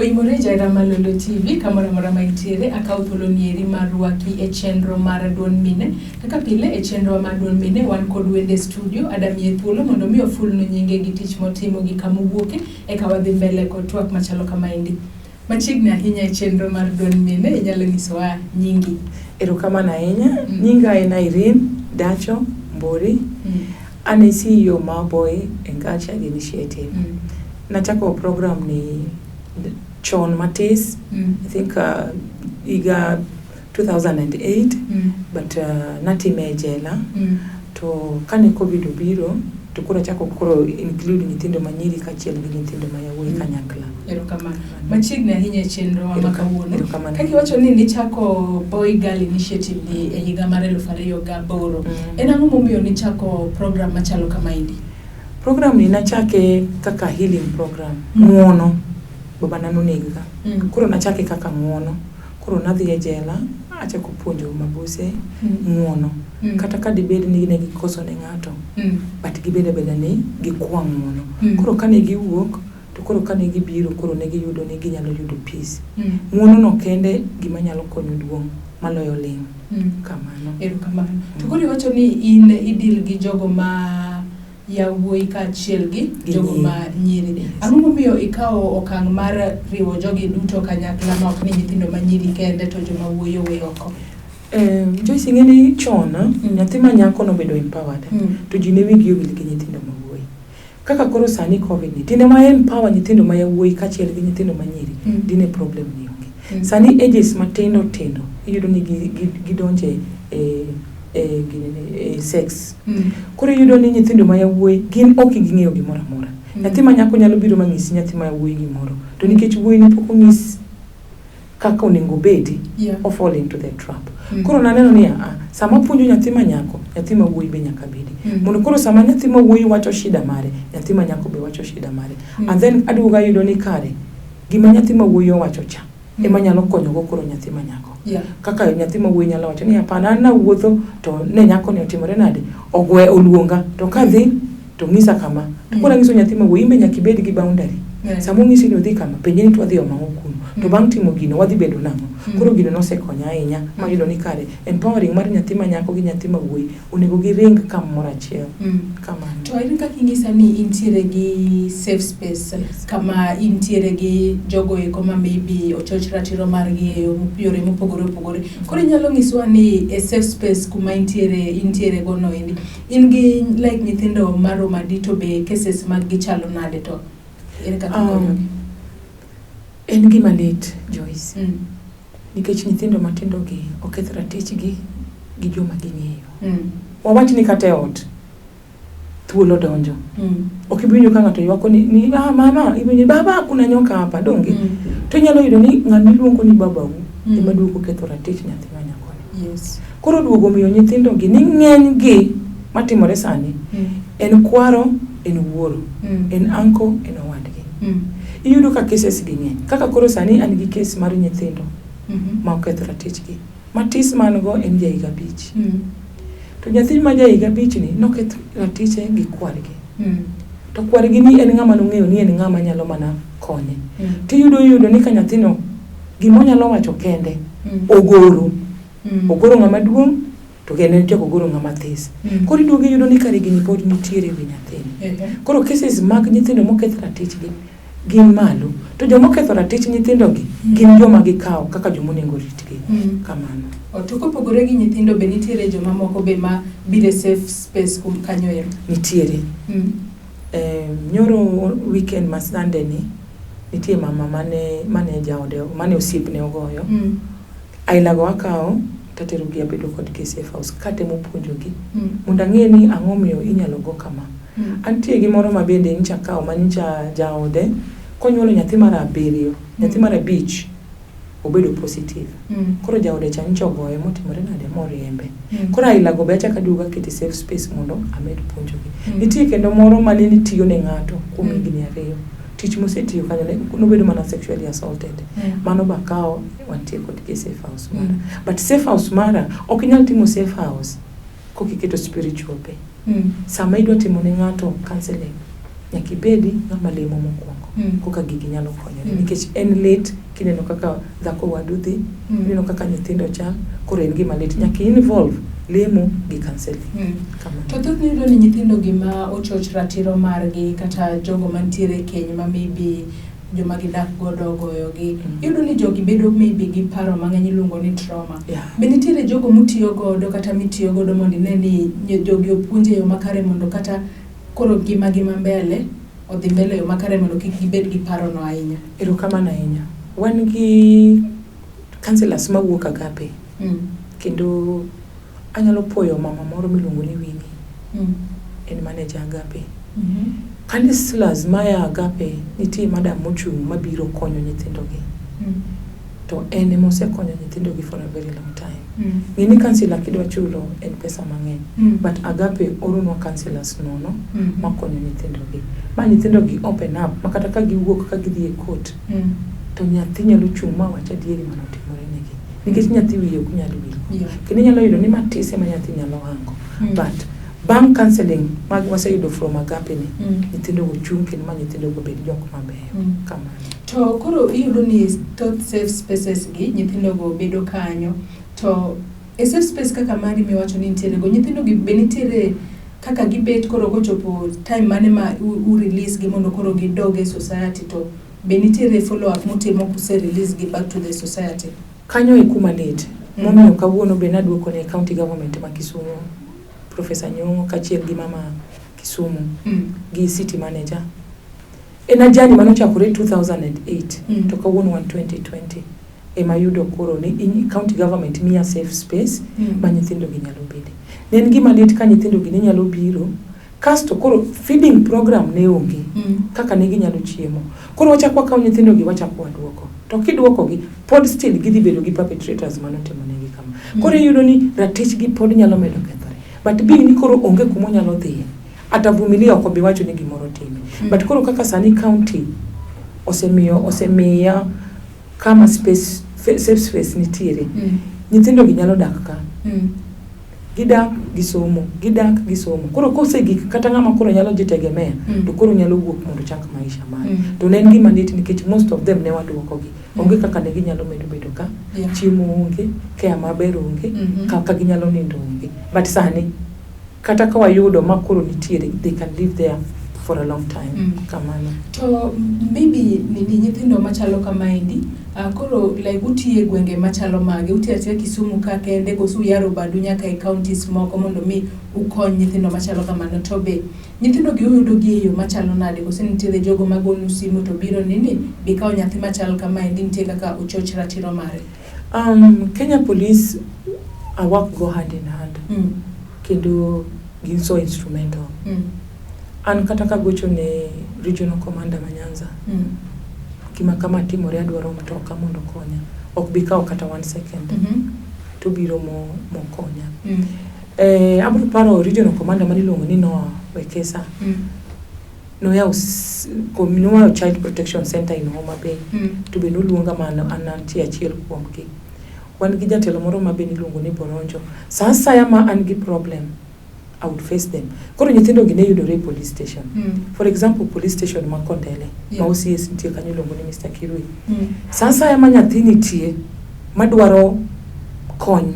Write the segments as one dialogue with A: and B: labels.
A: Oimore Jaira Malolo TV kamoro amora ma intiere, akawo thuolo nieri mar rwaki e chenro mar duond mine. Kaka pile e chenro mar duond mine wan kod wende studio, adamiye thuolo mondo mi ofulnu nyinge gi tich motimo gi kama owuoke eka wadhi mbele kod twak machalo kamaendi. Machiegni ahinya e chenro mar duond mine, inyalo nyisowa nyingi?
B: Erokamano ahinya. Nyinga en Irene Dacho Mbori. An e CEO mar Boy and Girl Child Initiative. Nachako program ni chon matis, I think higa 2008, but natime e jela. To kane COVID obiro, to koro achako koro include nyithindo manyiri kaachiel gi nyithindo ma yawuoyi kanyakla.
A: Erokamano. Machiegni ahinya e chenro wa ma kawuono.
B: Erokamano.
A: Kaka iwacho ni nichako Boy Girl Initiative ni e higa mar 2008. En ang'o momiyo nichako program machalo kamaendi?
B: Program ni nachake kaka healing program. Ng'uono. Babana nonega. Koro nachake kaka ng'uono. Koro nadhi e jela, achako puonjo mabuse ng'uono. Kata ka dibed ni ne gikoso ne ng'ato, but gibed abeda ni gikwa ng'uono. Koro kane giwuok, to koro kane gibiro, koro ne giyudo ni ginyalo yudo peace. Ng'uono no kende gima nyalo konyo duong' maloyo ling'. Kamano.
A: Erokamano. To koro iwacho ni in idil gi jogo ma yawuoyi kaachiel gi jogo ma nyiri.
B: Yes.
A: Ang'o momiyo ikawo okang' mar riwo jogi duto kanyakla ma ok ni nyithindo ma nyiri kende to joma wuoyi owe oko?
B: Joyce, ing'e ni chon nyathi ma nyako nobedo empowered, to ji ne wigi owil gi nyithindo ma wuoyi. Kaka koro sani COVID ni, dine wa empower nyithindo ma yawuoyi kaachiel gi nyithindo ma nyiri, dine problem ni onge. Sani ages matindo tindo iyudo ni gidonje e sex. Koro iyudo ni nyithindo ma yawuoyi gin ok ging'eyo gimoro amora. Nyathi ma nyako nyalo biro ma nyisi nyathi ma yawuoyi gimoro. To nikech wuoyi ni pok onyis kaka onego obedi, o fall into the trap. Koro naneno ni sama apuonjo nyathi ma nyako, nyathi ma wuoyi be nyaka bedi. Mondo koro sama nyathi ma wuoyi wacho shida mare, nyathi ma nyako be wacho shida mare. And then aduogo ayudo ni kare, gima nyathi ma wuoyi owacho cha, ema nyalo konyogo koro nyathi ma nyako. Kaka nyathi ma wuoyi nyalo wacho ni hapana, an nawuotho to ne nyako ni otimore nade, ogwe oluonga, to kadhi to ng'isa kama. To koro ang'iso nyathi ma wuoyi, in be nyaka ibed gi boundary. Sama onyisi ni odhi kama, penje ni to wadhi omo ang'o kuno. To bang' timo gino, wadhi bedo nang'o. Koro gino nosekonya ahinya, mayudo ni kare, empowering mar nyathi ma nyako gi nyathi ma wuoyi, onego giring kamoro achiel. Kamano.
A: To Irene, kaka inyisa ni intiere gi safe space, kama intiere gi jogo eko ma maybe ochoch ratiro margi e yore mopogore opogore. Koro inyalo nyiswa ni e safe space kuma intiere go no endi, in gi like nyithindo maromo adi to be cases mag gi chalo nade, to ere kaka ikonyogi?
B: En gima lit, Joyce. Nikech nyithindo matindo gi oketh ratichgi gi joma ging'eyo. Wawach ni kata e ot, thuolo donjo. Ok ibi winjo ka ng'ato ywako ni mama, ibi winjo baba kuna nyoka hapa, donge? To inyalo yudo ni ng'ama iluongo ni babau ema duogo ketho ratich nyathi ma nyakoni. Koro duogo miyo nyithindo gi ni ng'eny gi matimore sani, en kwaro, en wuoro, en uncle, en owadgi. Iyudo ka cases gi ng'eny. Kaka koro sani an gi case mar nyithindo ma oketh ratichgi. Matis man go en ja higa 5. To nyathi ma ja higa 5 ni noketh ratiche gi kwargi. To kwargi ni en ng'ama nong'eyo ni en ng'ama nyalo mana konye. Tiyudo yudo ni ka nyathino gima onyalo wacho kende, ogoro. Ogoro ng'ama duong' to kendo en chako ogoro ng'ama this. Koro iduogo iyudo ni kare gini pod nitiere e wi nyathini. Koro cases mag nyithindo moketh ratichgi gin malo. To joma oketho ratich nyithindogi gin joma gikawo kaka joma onego oritgi. Kamano.
A: To kopogore gi nyithindo be nitiere joma moko be ma biro e safe space kum kanyo ero?
B: Nitiere. Nyoro weekend ma Sunday ni, nitie mama mane jaode, mane osiepne ogoyo. Ailago akawo taterogi abedo kodgi e safe house katemo puonjogi mondo ang'e ni ang'o miyo inyalo go kama. Antie gi moro ma bende nyicha akawo ma nyicha jaode konyuolo nyathi mar 7, nyathi mar 5 obedo positive. Koro jaode cha nyicha ogoye motimore nade moriembe. Koro ailago be achako aduogo akete safe space mondo amed puonjogi. Nitie kendo moro mane nitiyo ne ng'ato kuom higni 2. Tich mosetiyo kanyo nobedo mana sexually assaulted. Mano be akawo wantie kodgi e safe house mara. But safe house mara ok inyal timo safe house kok iketo spiritual be. Sama idwa timo ne ng'ato counseling, nyaka ibedi ng'ama lemo mokwongo. Koka gigi nyalo konyore nikech en lit kineno kaka dhako wadu dhi, ineno kaka nyithindo chal, koro en gima lit. Nyaka involve lemo gi counseling. Kamano.
A: To thothne iyudo ni nyithindo gi ma ochoch ratiro margi kata jogo mantiere e keny ma maybe joma gidak godo ogoyogi. Iyudo ni jogi bedo maybe gi paro mang'eny iluongo ni trauma. Be nitiere jogo mutiyo godo kata mitiyo godo mondo ine ni jogi opuonj e yo makare mondo kata koro ngimagi ma mbele odhi mbele e yo makare mondo kik gibed gi paro no ahinya?
B: Erokamano ahinya. Wan gi counselors mawuok Agape. Kendo anyalo puoyo mama moro miluongo ni Winnie. En manager Agape. Counselors maya Agape nitie madam mochung' mabiro konyo nyithindogi. To en ema osekonyo nyithindogi for a very long time. Ng'e ni counselor kidwa chulo en pesa mang'eny. But Agape oronwa counselors nono makonyo nyithindogi. Ma nyithindogi open up ma kata ka giwuok ka gidhi e court to nyathi nyalo chung' ma wach adieri manotimore negi. Nikech nyathi wiye ok nyal wil. Kendo inyalo yudo ni matis ema nyathi nyalo hango. But bang' counseling mag waseyudo from Agape ni, nyithindogo chung' kendo ma nyithindogo bed jok mabeyo. Kamano.
A: To koro iyudo ni thoth safe spaces gi nyithindogo bedo kanyo, to e safe space kaka mari miwacho ni nitiere go, nyithindo gi be nitiere kaka gibet koro kochopo time mane ma u release gi mondo koro gidog e society, to be nitiere follow up mutimo kuse release gi back to the society?
B: Kanyo e kuma lit. Momiyo kawuono be naduoko ne county government ma Kisumu, Professor Nyong'o kaachiel gi mama Kisumu gi city manager. En ajali manochakore 2008 to kawuono wan 2020 ema yudo koro ni county government miya safe space ma nyithindo gi nyalo bede. Ne en gima lit ka nyithindo gi ne nyalo biro kasto koro feeding program ne onge kaka ne ginyalo chiemo. Koro wachak wakawo nyithindo gi wachak waduoko. To kiduoko gi pod still gidhi bedo gi perpetrators manotimo negi kama. Koro iyudo ni ratichgi pod nyalo medo kethore. But being ni koro onge kuma onyalo dhiye, atavumilia, ok obi wacho ni gimoro time. But koro kaka sani county osemiyo osemiya kama space safe space nitiere, nyithindo gi nyalo dak ka. Gidak gisomo, gidak gisomo. Koro kosegik kata ng'ama koro nyalo jitegemea, to koro nyalo wuok mondo ochak maisha mare. To ne en gima lit nikech most of them ne waduoko gi. Onge kaka ne ginyalo medo bedo ka. Chiemo onge, care maber onge, kaka ginyalo nindo onge. But sani, kata ka wayudo ma koro nitiere, they can live there for a long time. Kamano.
A: To maybe nini nyithindo machalo kamaendi, koro like utiye gwenge machalo mage, utiyo atiya Kisumu ka kende koso uyaro badu nyaka e counties moko mondo mi ukony nyithindo machalo kamano? To be nyithindo gi uyudo gi e yo machalo nade, koso nitiere jogo magonu simu to biro nini bi kaw nyathi machal kamaendi, nitie kaka ochoch ratiro mare?
B: Kenya Police I work go hand in hand. Kendo gin so instrumental. An kata kagocho ne regional commander ma Nyanza, gima kama timore, adwaro mtoka mondo okonya. Ok bi kawo kata one second. To biro mo mokonya. Abiro paro regional commander maniluongo ni Noah Wekesa. Noyawo Child Protection Center in Homa Bay. To be noluonga ma an antie achiel kuomgi. Wan gi jatelo moro ma be niluongo ni Boronjo. Sa asaya ma an gi problem, I would face them. Koro nyithindo gi ne yudore e police station. For example, police station ma Kondele, ma OCS nitie kanyo iluongo ni Mr. Kirui. Sa asaya ma nyathi nitie madwaro kony,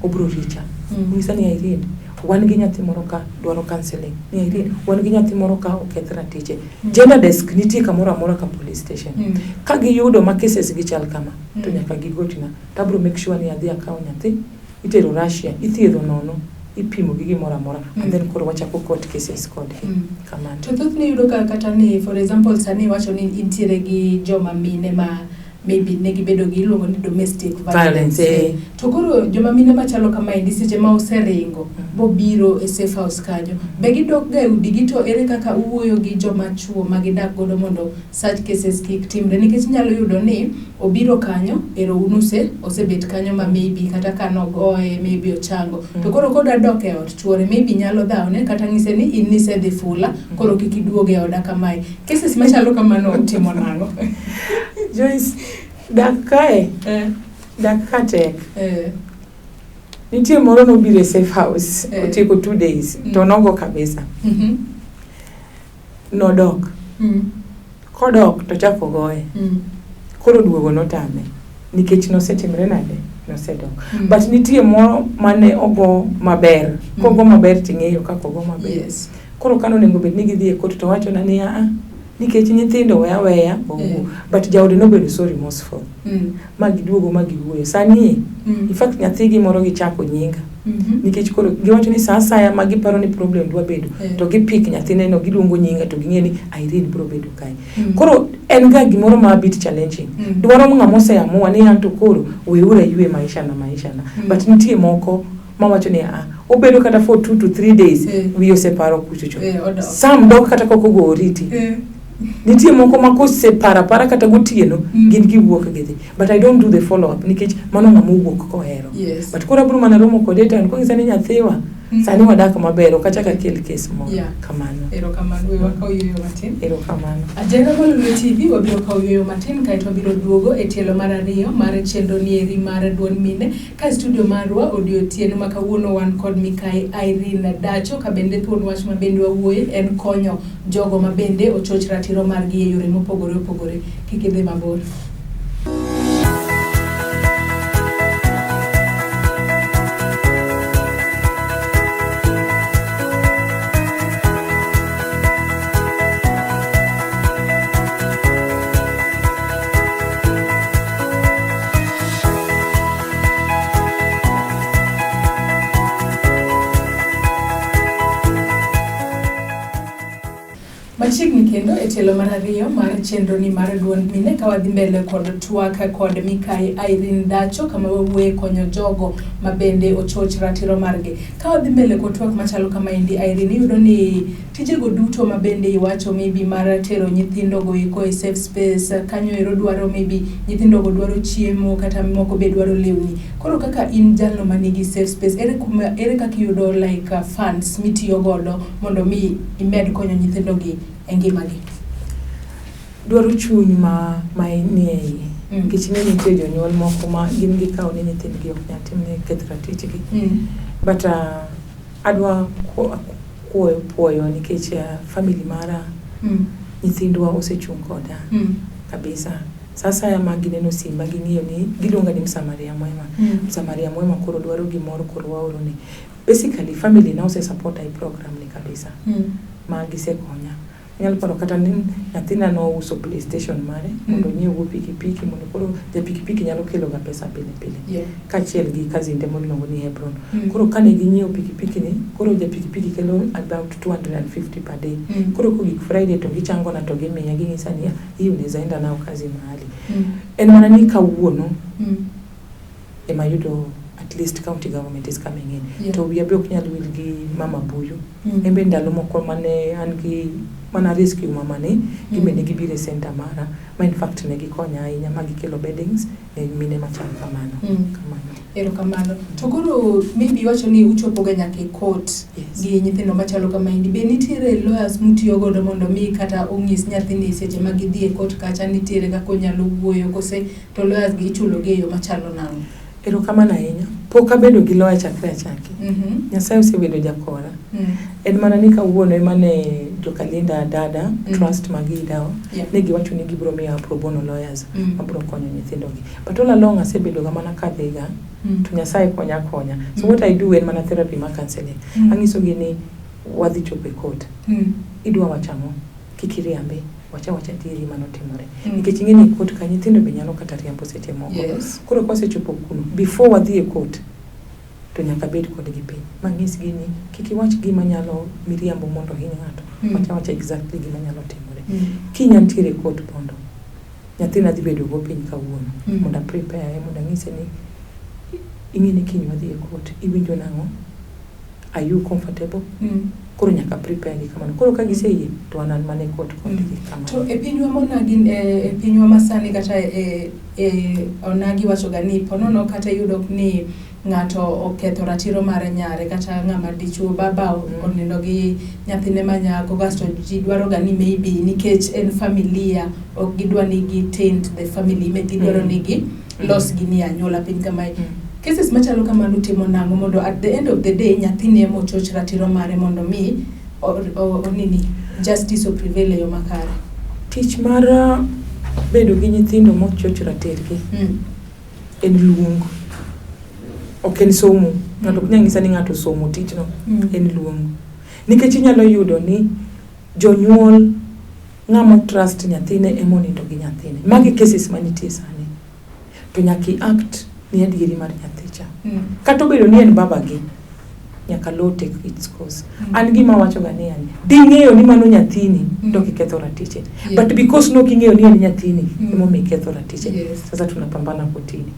B: obiro richa. Onyisa ni, "Irene, wan gi nyathi moro ka dwaro counseling." Ni, "Irene, wan gi nyathi moro ka oketh ratiche." Gender desk nitie kamoro amora ka police station. Ka giyudo ma cases gi chal kama, to nyaka gigochna. To abiro make sure ni adhi akawo nyathi, itero Russia, ithiedho nono, ipimo gi gimoro amora, and then koro wachako court cases kodgi. Kamano.
A: To thothne iyudo ka kata ni, for example, sani iwacho ni intiere gi joma mine ma maybe ne gibedo gi iluongo ni domestic violence.
B: Violence, eh.
A: To koro joma mine machalo kamaendi seche ma oseringo bobiro e safe house kanyo, be gidok ga e udigi? To ere kaka uwuoyo gi joma chuo ma gidak godo mondo such cases kik timre? Nikech inyalo yudo ni obiro kanyo ero unuse osebet kanyo ma maybe kata ka nogoye maybe ochango, to koro kodwa dok e ot, chuore maybe nyalo dhawne kata ng'ise ni in nisedhi fula, koro kik iduog e oda kamae. Cases machalo kamano timo nang'o?
B: Joyce, dak kae, dak ka tek. Nitie moro nobiro e safe house, otieko 2 days, to nogo kabisa. Nodok. Kodok to chako goye. Koro duogo notame nikech nosetimre nade? Nosedok. But nitie moro mane ogo maber. Kogo maber ting'eyo kaka ogo maber.
A: Yes.
B: Koro kane onego bed ni gidhi e court to wachona ni aa nikech nyithindo we aweya owuo. But jaode nobedo so remorseful. Ma giduogo ma giwuoyo. Sani in fact nyathigi moro gichako nyinga. Nikech koro giwacho ni sa asaya ma giparo ni problem dwa bedo to gipik nyathineno giluongo nyinga to ging'e ni Irene biro bedo kae. Koro en ga gimoro ma a bit challenging. Dwaro ng'ama oseamua ni an to koro weuru aywe maisha na maisha na. But nitie moko mawacho ni a obedo kata for 2 to 3 days wiye oseparo kuchocho.
A: Odok.
B: Sam dok kata kok ogo oriti. Nitie moko ma koseparo apara kata gotieno gin giwuok gidhi. But I don't do the follow up nikech mano ng'ama owuok kohero.
A: Yes.
B: But koro abiro mana romo kode e town konyisa ni nyathiwa sani wadak maber ok achak akel kes moro. Kamano.
A: Erokamano, we wakaw yueyo matin.
B: Erokamano.
A: Ajera Malulu TV wabiro kawo yueyo matin kaeto wabiro duogo e tielo mar ariyo mar chenro nieri mar duond mine ka e studio marwa odiotieno ma kawuono wan kod Mikai Irene Dacho ka bende thuon wach ma bende wawuoye en konyo jogo ma bende ochoch ratiro margi e yore mopogore opogore. Kik idhi mabor. Machiegni kendo e tielo mar ariyo mar chenro ni mar duond mine ka wadhi mbele kod twak kod Mikai Irene Dacho kama wawuoye konyo jogo ma bende ochoch ratiro margi. Ka wadhi mbele kod twak machalo kamaendi Irene, iyudo ni tijego duto ma bende iwacho maybe mar tero nyithindo go eko e safe space kanyo ero dwaro maybe nyithindo go dwaro chiemo kata moko be dwaro lewni. Koro kaka in jalno manigi safe space, ere kaka iyudo like funds mitiyo godo mondo mi imed konyo nyithindo gi e ngimagi?
B: Dwaro chuny ma nie iye. Nikech ing'e nitie jonyuol moko ma gin gikawo ni nyithindgi ok nyal timne keth ratichgi. But adwa puoyo nikech family mara nyithindwa osechung' koda kabisa. Sa asaya ma gineno simba ging'eyo ni giluonga ni Msamaria mwema. Msamaria mwema koro dwaro gimoro koro waorone. Basically family na ose support e program ni kabisa. Ma gisekonya. Anyalo paro kata ni nyathina nouso PlayStation mare mondo onyiew go pikipiki mondo koro ja pikipiki nyalo kelo ga pesa pile pile. Kaachiel gi cousin de miluongo ni Hebron. Koro kane ginyiewo pikipiki ni, koro ja pikipiki kelo about 250 per day. Koro kogik Friday to gichango na to gimiya ging'isa niya hii unaweza enda nayo kazi mahali. En mana ni kawuono ema yudo at least county government is coming in. To wiya be ok nyal wil gi mama Buyu. En be ndalo moko mane an gi mana rescue mama ni, gin be ne gibiro e center mara ma in fact ne gikonya ahinya ma gikelo beddings ne mine machal kamano. Kamano.
A: Erokamano. To koro maybe iwacho ni uchopo ga nyaka e court gi nyithindo machalo kamaendi. Be nitiere lawyers mutiyo godo mondo mi kata onyis nyathini seche ma gidhi e court kacha nitiere kaka onyalo wuoyo kose to lawyers gi ichulo gi e yo machalo nang'o?
B: Erokamano ahinya. Pok abedo gi lawyer chakre achaki. Nyasaye osebedo jakora. En mana ni kawuono ema ne Jokalinda Dada Trust ma gidawo ne giwacho ni gibiro miya pro bono lawyers mabiro konyo nyithindo gi. But all along asebedo ga mana kadhiga to Nyasaye konya akonya. So what I do en mana therapy ma counseling. Ang'iso gi ni wadhi chopo e court. Idwa wacho ang'o? Kik iriambi. Wacha wacha adieri manotimore. Nikech ing'e ni e court ka nyithindo be nyalo kata riambo seche moko. Koro kwasechopo kuno, before wadhi e court, to nyaka abed kodgi piny. Manyisgi ni kik iwach gima nyalo miriambo mondo ohiny ng'ato. Wach awacha exactly gima nyalo timore. Kiny antiere e court mondo nyathina dhi bedo go piny kawuono. Mondo a prepare mondo anyise ni ing'e ni kiny wadhi e court. Iwinjo nang'o? Are you comfortable? Koro nyaka prepare gi kamano. Koro ka giseyie to an mana e court kodgi kamano.
A: To e pinywa monagi e pinywa masani kata e onagi wacho ga ni ponono kata iyudo ni ng'ato oketho ratiro mar nyare kata ng'ama dichuo baba onindo gi nyathine ma nyako kasto ji dwaro ga ni maybe nikech en familia ok gidwa ni gi taint the family image gidwaro ni gi los gi ni anyuola piny kamae. Cases machalo kamano timo nang'o mondo at the end of the day nyathini ema ochoch ratiro mare mondo mi onini justice o prevail e yo makare?
B: Tich mar bedo gi nyithindo mochoch ratechgi en luong. Ok en somo. Ng'ato ok nyal nyisa ni ng'ato osomo tijno. En luong. Nikech inyalo yudo ni jonyuol ng'ama trust nyathine ema onindo gi nyathine. Magi cases manitie sani. To nyaka i act ni adieri mar nyathi cha. Kata obedo ni en babagi, nyaka law take its course. An gima awacho ga ni yani, ding'eyo ni mano nyathini to ok iketho ratiche. But because nok ing'eyo ni en nyathini, emomiyo iketho ratiche. Sasa tunapambana kotini.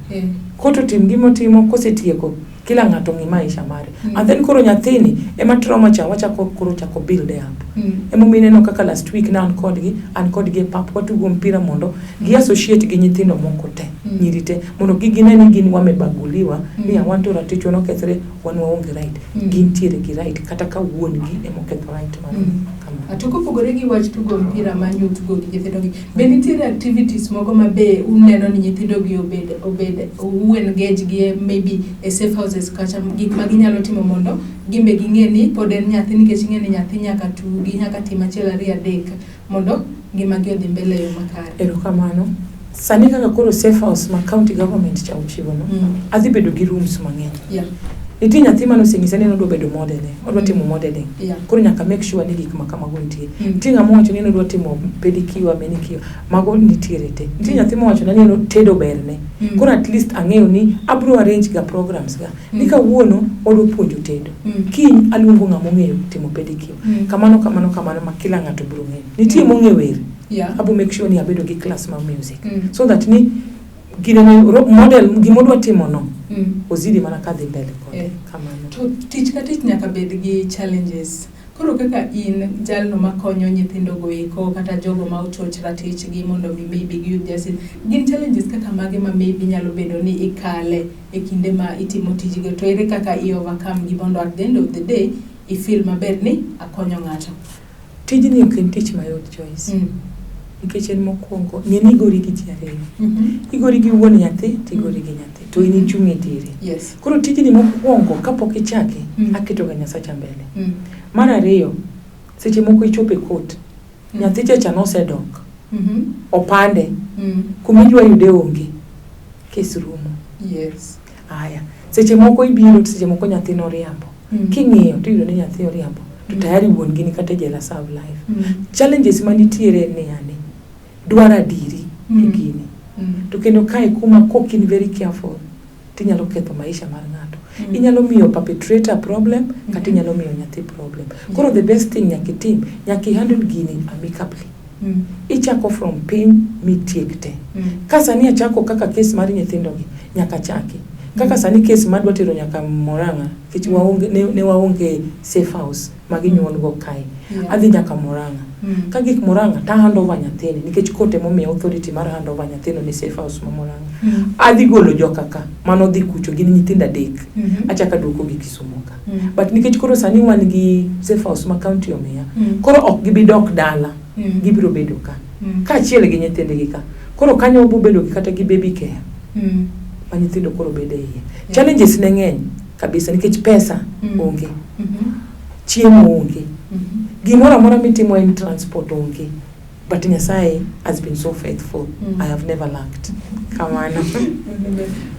B: Court otim gimotimo, kosetieko, kila ng'ato ng'i maisha mare. And then koro nyathini ema trauma cha wachako koro chako build up. Emomiyo ineno kaka last week ne an kodgi e pap watugo mpira mondo gi associate gi nyithindo moko te, nyiri te, mondo kik gine ni gin wamebaguliwa, ni wan to ratichwa nokethre, wan waonge right. Gintiere gi right kata ka wuon gi ema oketho right mar kamano.
A: To kopogore gi wach tugo mpira ma nyo tugo gi nyithindo gi, be nitiere activities moko ma be uneno ni nyithindo gi obed u engage gi e maybe e safe houses kacha, gik ma ginyalo timo mondo gin be ging'e ni pod en nyathi, nikech ing'e ni nyathi nyaka tugi, nyaka tim achiel ariyo adek mondo ngimagi odhi mbele e yo makare?
B: Erokamano. Sani kaka koro safe house ma county government cha ochiwo no, adhi bedo gi rooms mang'eny. Nitie nyathi mane osenyisa ni en odwa bedo model, odwa timo modeling. Koro nyaka make sure ni gik ma kamago nitie. Nitie ng'ama owacho ni en odwa timo pedicure, manicure, mago nitiere te. Nitie nyathi mowacho na ni en tedo berne. Koro at least ang'eyo ni abro arrange ga programs ga. Ni kawuono wadwa puonjo tedo. Kiny aluongo ng'ama ong'eyo timo pedicure. Kamano kamano kamano ma kila ng'ato biro ng'eyo. Nitie mong'e wer. Abo make sure ni abedo gi class mar music. So that ni ginene model gimodwa timo no ozidi mana kadhi mbele kode. Kamano.
A: To tich ka tich nyaka bed gi challenges. Koro kaka in jalno makonyo nyithindo go eko kata jogo ma ochoch ratichgi mondo mi maybe giyud justice, gin challenges kaka mage ma maybe nyalo bedo ni ikale e kinde ma itimo tijgo, to ere kaka i overcome gi mondo at the end of the day i feel maber ni akonyo ng'ato?
B: Tijni ok en tich mayot, Joyce. Nikech en mokwongo, ng'e ni igori gi ji ariyo. Igori gi wuon nyathi to igori gi nyathi. To in ichung' e diere. Koro tijni mokwongo kapok ichake, aketo ga Nyasacha mbele. Mar ariyo, seche moko ichopo e court, nyathi cha nosedok, opande, kuma idwa yude onge, kes rumo. Aya, seche moko ibiro to seche moko nyathi noriambo. King'iyo to iyudo ni nyathi oriambo, to tayari wuon gi ni kata e jela serve life. Challenges manitiere en ni yani, dwaro adieri e gini. To kendo kae kuma kok in very careful, tinyalo ketho maisha mar ng'ato. Inyalo miyo perpetrator problem, kata inyalo miyo nyathi problem. Koro the best thing nyaka itim, nyaka i handle gini amicably. Ichako from piny mitiek te. Ka sani achako kaka kes mar nyithindogi, nyaka chaki. Kaka sani kes madwa tero nyaka Murang'a, nikech ne waonge safe house ma ginyuol go kae. Adhi nyaka Murang'a. Kagik Murang'a to hand over nyathini nikech court emomiya authority mar hand over nyathino ne safe house ma Murang'a. Adhi golo joka ka, mano dhi kucho, gin nyithindo adek. Achako aduoko gi Kisumu ka. But nikech koro sani wan gi safe house ma county omiya, koro ok gibi dok dala, gibiro bedo ka. Kaachiel gi nyithindgi ka. Koro kanyo wabo bedo gi kata gi baby care ma nyithindo koro bedo e iye. Challenges ne ng'eny kabisa nikech pesa onge, chiemo onge, gimoro amora mitimo en transport onge. But Nyasaye has been so faithful. I have never lacked. Kamano.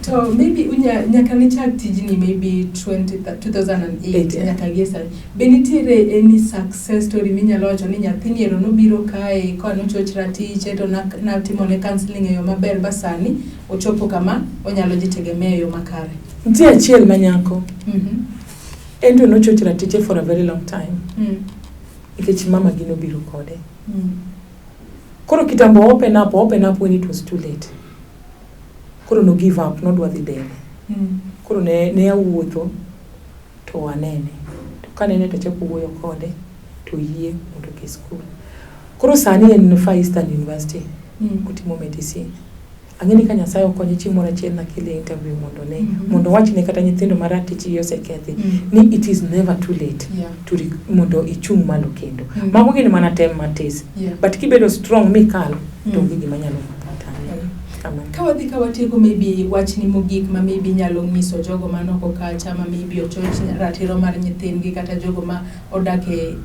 A: To maybe nyaka nichak tijni maybe 20, 2008
B: Eight, yeah.
A: nyaka gie sani, be nitiere any success story minyalo wacho ni nyathini ero nobiro kae ka nochoch ratiche to natimone counseling e yo maber ba sani ochopo kama onyalo jitegemea e yo makare?
B: Nitie achiel ma nyako. En to nochoch ratiche for a very long time. Nikech mama gi nobiro kode. Koro kitambo open up when it was too late. Koro no give up, nodwa dhi dele. Koro ne awuotho to anene. To kanene to achako wuoyo kode to oyie mondo odhi school. Koro sani en Far Eastern University. Otimo medicine. Ang'e ni ka Nyasaye okonye chieng' moro achiel nakele interview mondo ne mondo owachne kata nyithindo ma ratichgi osekethi ni it is never too late to mondo ichung' malo kendo. Mago gin mana tem matis. But kibedo strong mikal to onge gima nyalo tami. Kamano.
A: Ka wadhi ka watieko, maybe wachni mogik ma maybe nyalo nyiso jogo man oko kacha ma maybe ochoch ratiro mar nyithindgi kata jogo ma odak e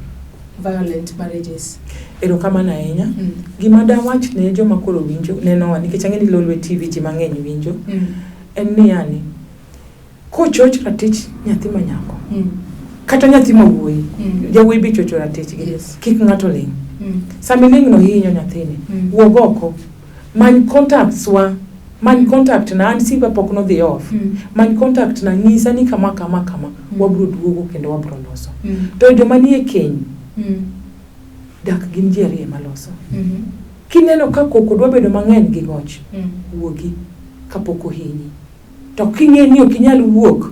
A: violent marriages.
B: Erokamano ahinya. Gima dawach ne joma koro winjo nenowa nikech ang'e ni Lolwe TV ji mang'eny winjo en ni yani kochoch ratich nyathi ma nyako kata nyathi ma wuoyi jawuoyi be ichocho ratichgi kik ng'ato ling'. Sama iling' no ihinyo nyathini. Wuog oko. Many contacts wa. Many contact na an simba pok nodhi off. Many contact na nyisa ni kama kama kama. Wabro duogo kendo wabro loso. To joma nie keny dak gin ji ariyo ema loso. Kineno ka koko dwa bedo mang'eny gi goch, wuogi kapok ohinyi. To king'e ni ok inyal wuok,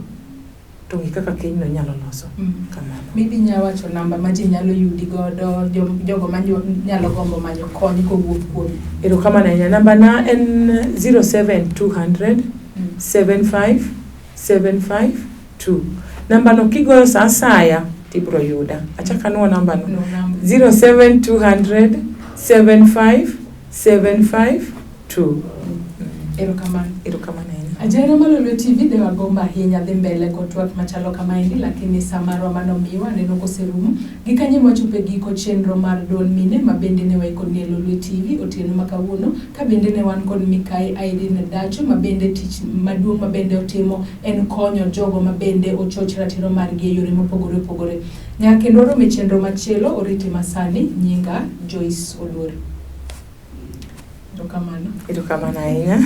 B: to ng'i kaka kenyno inyalo loso. Kamano.
A: Maybe inya wacho namba ma ji nyalo yudi godo, jogo ma nyalo gombo manyo kony kowuok kuomi.
B: Erokamano ahinya. Namba na en 07200 75 75 2. Namba no kigoyo sa asaya tibro yuda. Achak anuo namba no.
A: No namba.
B: 07200 75 75 2.
A: Erokamano.
B: Erokamano ahinya.
A: Ajahera mar Lolwe TV de wagombo ahinya dhi mbele kod twak machalo kamaendi lakini saa marwa manomiwa aneno koserumo. Gi kanye mwachopo e giko chenro mar duond mine ma bende ne waikoni e Lolwe TV otieno ma kawuono ka bende ne wan kod Mikai Irene Dacho ma bende tich maduong' ma bende otimo en konyo jogo ma bende ochoch ratiro margi e yore mopogore opogore. Nyaka kendo warom e chenro machielo oriti masani nyinga Joyce Oluor. Erokamano.
B: Erokamano ahinya.